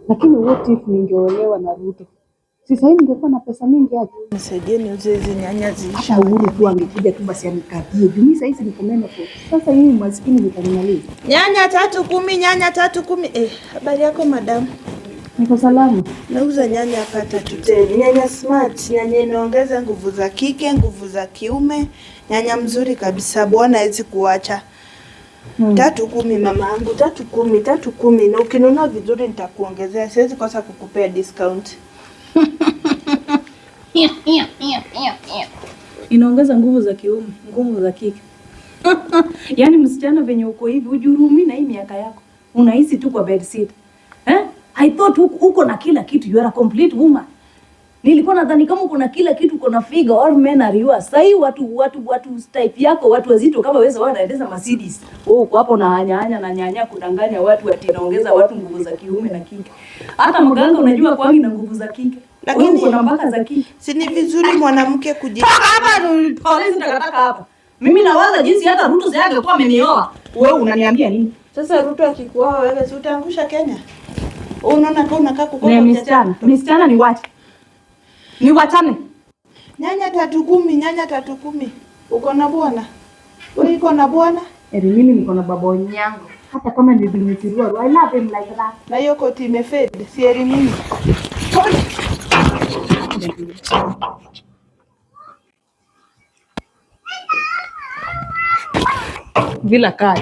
Lakini what if ningeolewa na Ruto? Si sahii ningekuwa na pesa mingi aje? Nisaidie niuze hizi nyanya ziishe. Hata Uhuru tu angekuja tu basi anikabie. Juu mimi sahii niko menopause. Sasa hii maskini nitanimaliza. Nyanya 3.10, nyanya 3.10. Eh, habari yako madamu? Niko salama. Nauza nyanya hapa 3.10. Nyanya smart, nyanya inaongeza nguvu za kike, nguvu za kiume, nyanya mzuri kabisa, bwana hawezi kuacha. 3.10 mama yangu, 3.10, 3.10. Na ukinunua vizuri nitakuongezea, siwezi kosa kukupea discount. Inaongeza nguvu za kiume, nguvu za kike. Yaani msichana venye uko hivi ujurumi na hii miaka yako. Unahisi tu kwa bed seat. Eh? I thought uko na kila kitu, you are a complete woman. Nilikuwa nadhani kama uko na kila kitu, uko na figure, all men are yours. Sasa hii watu type yako, watu wazito kama wewe wanaendesha Mercedes. Wewe uko hapo na hanya hanya na nyanya kudanganya watu ati inaongeza watu nguvu za kiume na kike. Hata mganga unajua kwangi na nguvu za kike. Lakini- Wewe uko na mpaka za kike. Si ni vizuri mwanamke kuji Hapa polisi takataka hapa. Mimi nawaza jinsi hata Ruto sasa angekuwa amenioa. Wewe unaniambia nini? Sasa Ruto akikuoa wewe si utaangusha Kenya? Wewe unaona kama unakaa kukopa Ni msichana. Msichana ni wache. Ni wachane. Nyanya 3.10, nyanya 3.10. Uko na bwana? Wewe uko na bwana? Eri mimi niko na baba Onyango. Hata kama ni Binyitirua, I love him like that. Na hiyo koti imefade, si heri mimi. Vila kai.